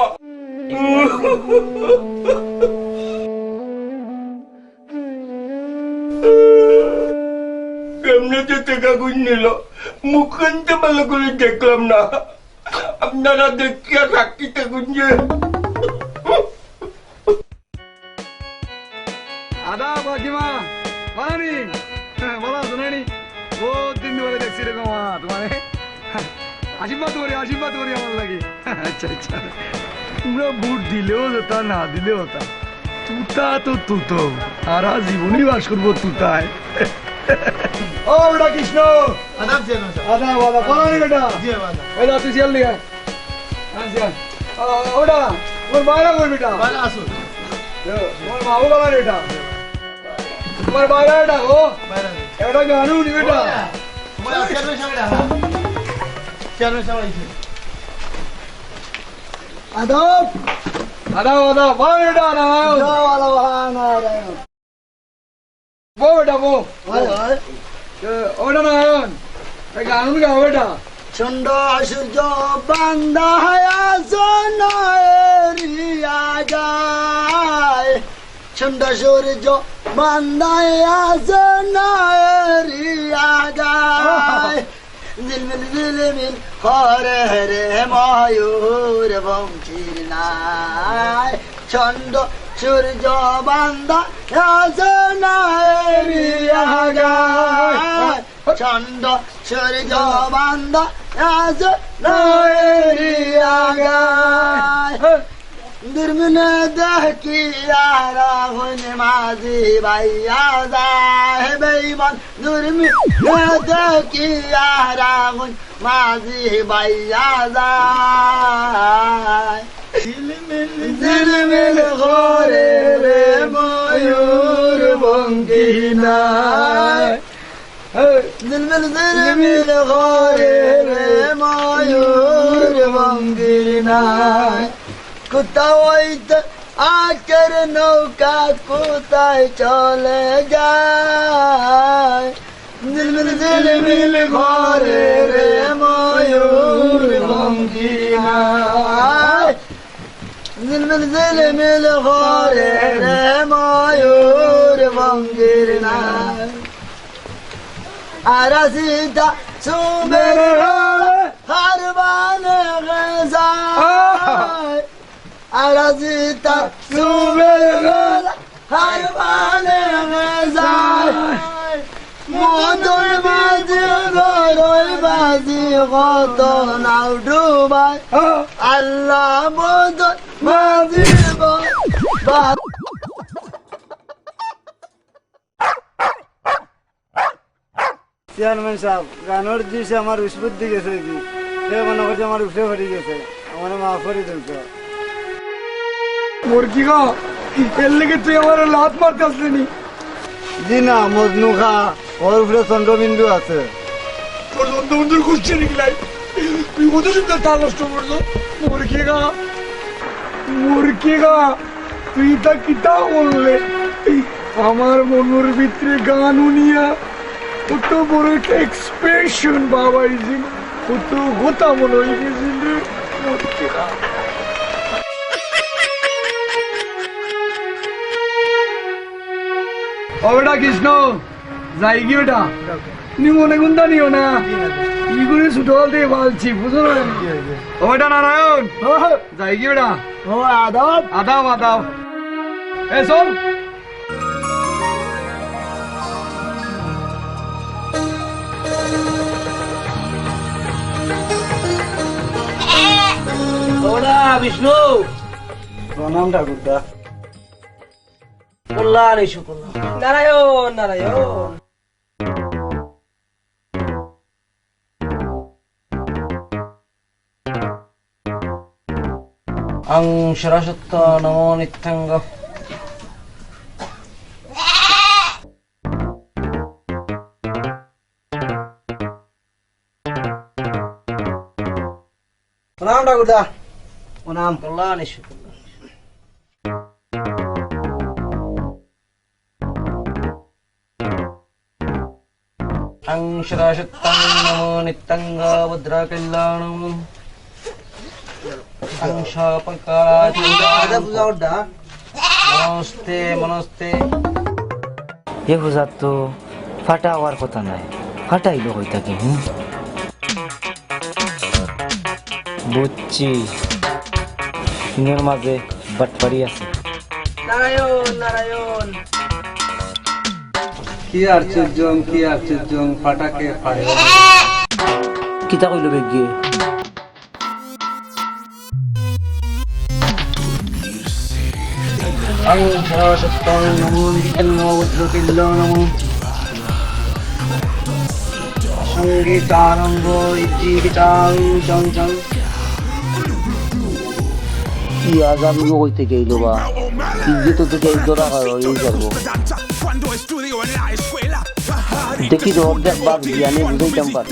কেমনে যে টেকাগুন নিল, মুখখান তো ভালা করি দেখলাম না। আপনারা দেখিয়া সাক্ষী থাকুন যে। আদাব কাকিমা, বানানি, হ্যাঁ, ভালা আছো নানি? বউত দিন ধরি দেখছি রে গো মা, তোমারে। আশীর্বাদ করি, আশীর্বাদ করি আমার লাগি। আচ্ছা, আচ্ছা। তোমরা ভোট দিলেও যেতা, না দিলেও তা। তুতা তো তুতো। সারা জীবনই বাস করবো তুতায়। ও বেটা কৃষ্ণ। আদাব জিয়া। আদাব, আদাব। বানানি বেটা। জি, বালা। ওই লা, তুই সিয়াল নিয়ে আয়। হ্যাঁ, সিয়াল। আ, ওটা, ওর বাইরে কই বেটা? বালা আছো। তোমার মা বাবা বেটা। তোমার বাইরে ডাকো। বাইরে। এটা গানু নি বেটা। তোমার চেয়ারম্যান সাহেব ডাকো। চেয়ারম্যান সাহেব আইছে। আদাব। আদাব, আদাব। বাইরে ডাক না। যাও, আদাব, হ্যাঁ, না, না। বউ বেটা, বউ। হয়, হয়। এ, ওটা না, এখন। এই গান গাও বেটা। চন্দ্র সূর্য বান্দা হায়া সোনারি আগায়। চন্দ্র সূর্য বান্দা হায়া সোনারি আগায়। ঝিলমিল ঝিলমিল করে রে ময়ূর পঙ্খীর নায়। চন্দ্র সূর্য বান্দা হায়া সোনারি আগায়। চন্দ্র সূর্য বান্দা হায়া সোনারি আগায়। দুরমিনে দেখিয়া রাহুন মাঝি বাইয়া যায় বেইমান। দুরমিনে দেখিয়া রাহুন মাঝি বাইয়া যায়। ঝিলমিল ঝিলমিল করে রে ময়ূর পঙ্খী নায়। ঝিলমিল ঝিলমিল করে রে ময়ূর পঙ্খী নায়। কোথা হইতে আখের নৌকা কোথায় চলে যায়? ঝিলমিল ঝিলমিল করে রে ময়ূর পঙ্খী নায়। ঝিলমিল ঝিলমিল করে রে ময়ূর পঙ্খী নায়। আর আসিতা সুবের হারবানে যায়। আর আসিতা সুবের হারবানে যায়। মদন মাঝি গরল মাঝি কত নাও ডুবায়। আল্লাহ মদন মাঝি বা- চেয়ারম্যান সাহেব, গানর দিশে আমার হুশ বুদ্ধি গেছে কি? সে মনে করছে আমার উপরে পড়ি গেছে, আমারে মাফ করি দেন স্যার। মুরগি গো, এর লেগে তুই আমার লাত মারতে আসলি নি? জি না, মজনু খা, ওর উপরে চন্দ্রবিন্দু আছে। তোর চন্দ্রবিন্দুর খুঁজছে নাকি লাই? তুই কত সুন্দর তাল নষ্ট করলো, মুরগি গা। মুরগি গা, তুই ইতা কিতা করলে? আমার মনর ভিতরে গান হুনিয়া কত বড় একটা expression বাবাইছিল, কত কথা মনে হয়ে গেছিল রে। মুরগি গা। ও বেটা কৃষ্ণ, যাই কি বেটা? নি মনে কুন্তা নিও না। ই করে ছোট হতে পালছি, বুঝো না? ও বেটা নারায়ণ, ও। যাই কি বেটা? ও আদাব। আদাব, আদাব। এ চল। ও বেটা বিষ্ণু। প্রণাম ঠাকুরদা। কল্যাণ ইস্যু কল্যাণ। নারায়ণ, নারায়ণ। আং সরাসত্ত নমো নিত্যাঙ্গ। প্রণাম ঠাকুরদা। প্রণাম। কল্যাণ ইস্যু কল্যাণ। আং সদাসত্তাং নমো নিত্যাঙ্গ ভদ্রকল্যাণম। আং সপকারাচি। আচ্ছা, পূজা অর্ডার। নমস্তে, নমস্তে। এ পূজাত তো ফাটা অওয়ার কথা নায়, ফাটা আইলো কই থাকি, হুম? বুঝছি, ইনোর মাঝে বাটপারি আছে। নারায়ণ, নারায়ণ। কি আশ্চর্য, কি আশ্চর্য, ফাটাকে ফাড়ে। কিতা কইলো বেগিয়ে? আং সর্বসত্তাং নমো নিত্যাং নমো ভদ্রকল্যাণম। সঙ্গীতারম্ভ ইতি গীতাং চং চং। কি আজান গো কইতে গেইল বা? ইজ্জত তো গেইল ধরা হয়, ওই যাবো। দেখি তো অর্ধেক বাদ দিয়া নেই, বুঝাইতাম পারি।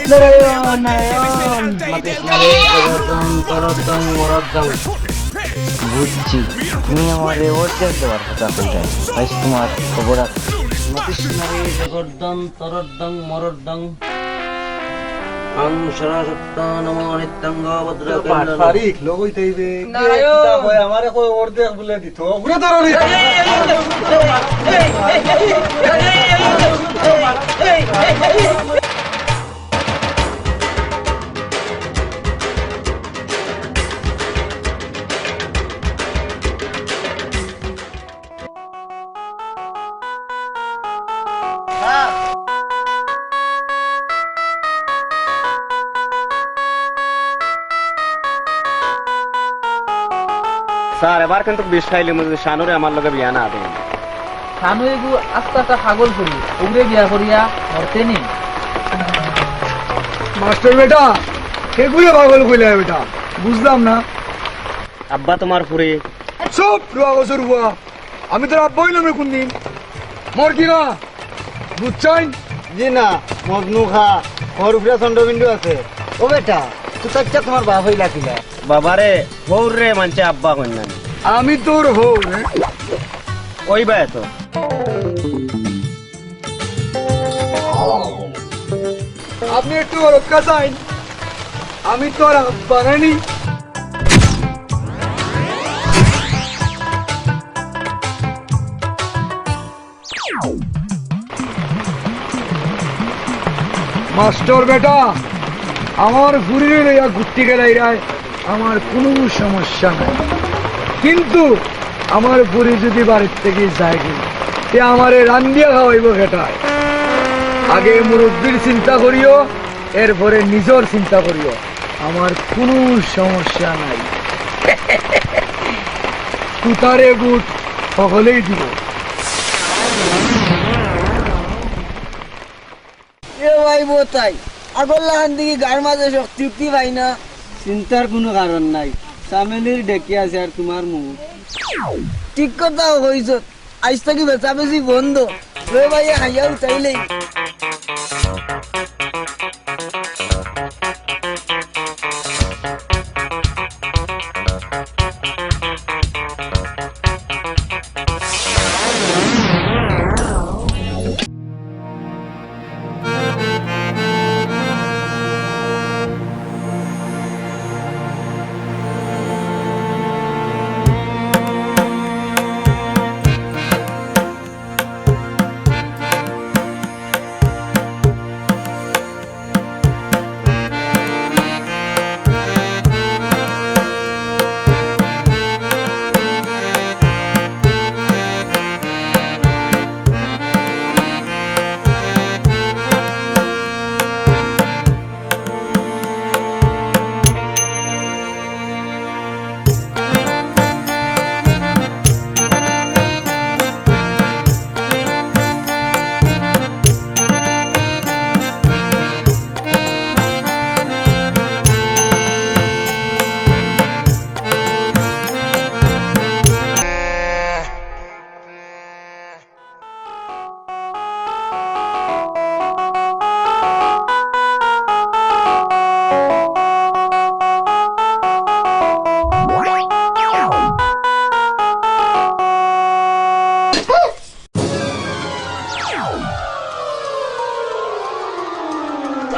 নারায়ণ, নারায়ণ। মাতিস না রে, জগদ্দম, তরদ্দম, মরদ্দম। বুঝছি, তুমি আমারে অর্ধেক দেওয়ার কথা কইলে। আজ তোমার খবর আছে। মাতিস না রে, জগদ্দম, তরদ্দম, মরদ্দম। আং সরাসত্তা নমো নিত্যং গো ভদ্র পাঠ পারি, লোক হইতে হইবে। নারায়ণ। কিতা কয়, আমারে কয় অর্ধেক বলে দিত। ঘুরে ধরো রে। স্যার, এবার কিন্তু বিষ খাইলিমু যদি শানুরে আমার লগে বিয়া না দেন। শানু এগু আস্তা একটা পাগল করি, ওগুরে বিয়া করিয়া মরতে নি। মাস্টার বেটা, কেগুরে পাগল কইলা বেটা? বুঝলাম না। আব্বা তোমার ফুরি। চুপ, রুয়া গজর রুয়া। আমি তোর আব্বা হইলাম রে কোনদিন? মর কি না? বুঝছইন? জি না, মজনু খা, ঘর উপরে চন্দ্রবিন্দু আছে। ও বেটা, তুই তো আচ্ছা তোমার বাপ হইলা কিলা? বাবারে, হৌর রে মানছে আব্বা কইন না। আমি তোর হৌর, হ্যাঁ? ওই বায় তো। আপনি একটু রক্ষা চাইন, আমি তোর আব্বা নানি। মাস্টার বেটা, আমার ফুরিরে লইয়া ঘুরতে গেলাইরায়, আমার কুনু সমস্যা নাই, কিন্তু আমার ফুরি যদি বাড়ির থাকি যায় গি, তে আমারে রান্দিয়া খাওয়াইবো কেটায়? আগে মুরব্বির চিন্তা করিও, এরপরে নিজর চিন্তা করিও, আমার কুনু সমস্যা নাই। তুতারে বুট সকলেই দিব। এ ভাই বতাই, আগর লাখান দেখি গার মাঝে শক্তি উক্তি পাই না। চিন্তার কুনু কারণ নাই, চামেলির ডেকে আছে আর তোমার মুখ। ঠিক কথা কইছ, আইজ থাকি বেচাবেচি বন্ধ। লই ভাই, হাইয়া উঠাইলেই।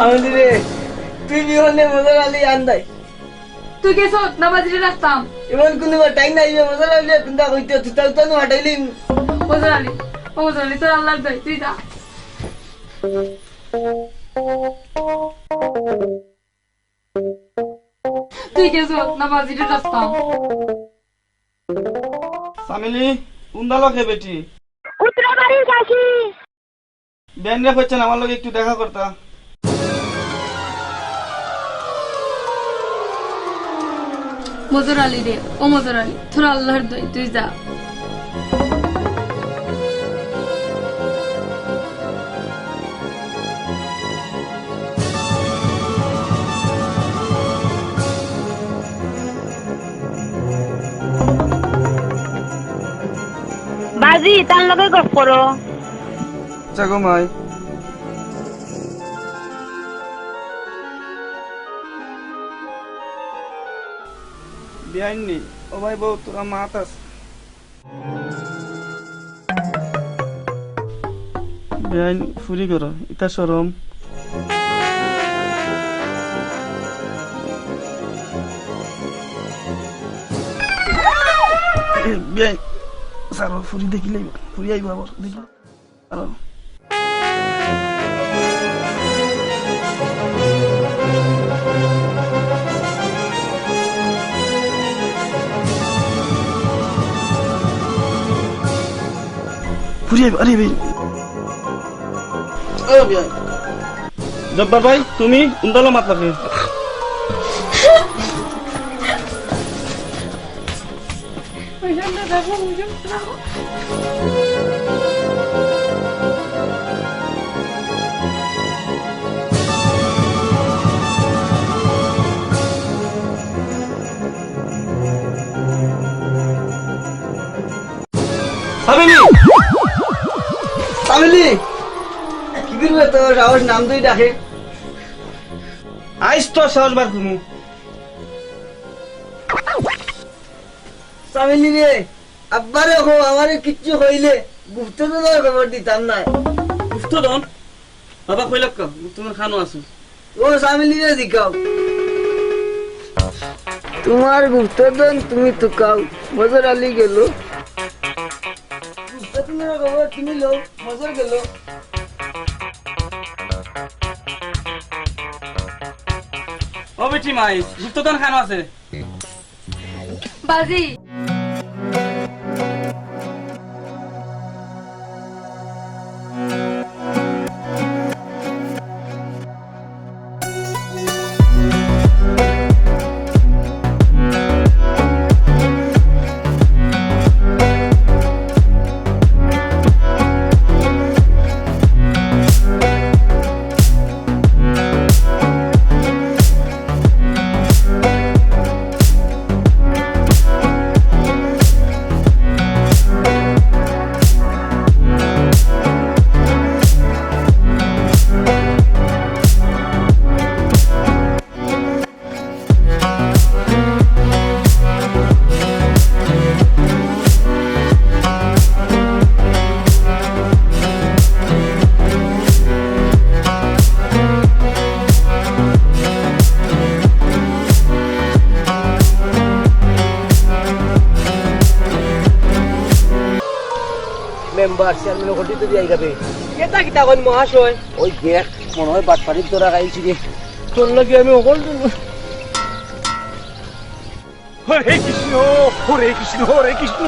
আহলি রে, তুই বিহনে মজার আলী আন্দাই। তুই গেছস নামাজিরে রাখতাম। এমন কোনো টাইম নাই, মজার আলী কুন্দা কইতে, তুই তাও তানু হাঁটাইলিম। মজার আলী, ও মজার আলী, তোর আল্লাহর দোয়াই, তুই যা। তুই গেছস নামাজিরে রাখতাম। সামিলি, উন্দালো খে বেটি? উত্তরা বাড়ির কাশি। বেন রে, কইছেন আমার লগে একটু দেখা করতা। মজর আলী রে, ও মজর আলী, তোর আল্লাহর দোয়াই, তুই যা। বাজি, তার লগে গপ করো। আচ্ছা গো মাই। বিয়াইন নি, ও ভাই বউ, তোরা মাত আছে। বিয়াইন ফুরি করো, ইতা শরম। এ, বিয়াইন, সারো, ফুরি দেখিলে, ফুরি আইবো আবার, দেখি। সারো। ফুরি আইবো, আরে ভাই। ও বিয়াইন। জব্বার ভাই, তুমি উন্দালো মাত লাগে। সামিলি! সামিলি! কি করবে তোর সাহস নাম তুই ডাকে? আইস তো সাহস বার করমু। সামিলি রে, আব্বারে কও, আমারে কিচ্ছু কইলে গুপ্তধনর খবর দিতাম না। গুপ্তধন? বাবা কইলাক্কা, গুপ্তধন খানো আছে। ও সামিলিরে জিকাও। তোমার গুপ্তধন তুমি তুকাও, মজর আলী গেল। গুপ্তধনর খবর তুমি লও, মজর গেল। ও বেটি মাই, গুপ্তধন খানো আছে। বাজি। মেম্বার, চেয়ারম্যান, হকলটি তো দিয়া যাবে। এটা কিতা কইন মহাশয়? ওই দেখ, মনে হয় বাটপারির ধরা খাইছি রে। তোর লগে আমি হকল দিন। হরে কৃষ্ণ, হরে কৃষ্ণ, হরে কৃষ্ণ।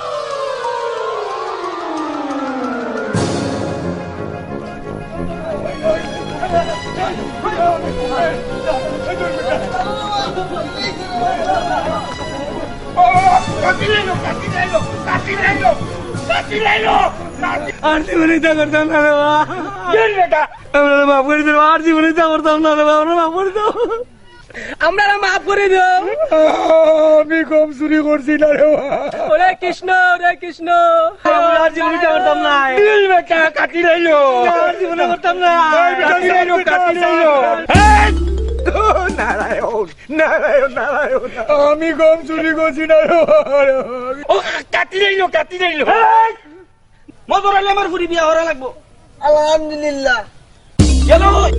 আর জীবনে ইতা করতাম না রে বা। আমরারে মাফ করি দেও, আর জীবনে ইতা করতাম না রে বা, আমরারে মাফ করি দেও। আমরারে মাফ করি দেও। আমি কম চুরি করছি না রে বা। ওরে কৃষ্ণ, ওরে কৃষ্ণ। আমরা আর জীবনে ইতা করতাম না। দিল বেটা, কাটি লাইলো। আর জীবনে করতাম না। কাটি লাইলো, কাটি লাইলো। এই! নারায়ণ, নারায়ণ, নারায়ণ। আমি কম চুরি করছি না রে বা। ও, কাটি লাইলো, কাটি লাইলো। এই! মজর আলী আমার ফুরি বিয়া করা লাগবো। আলহামদুলিল্লাহ। গেল কই?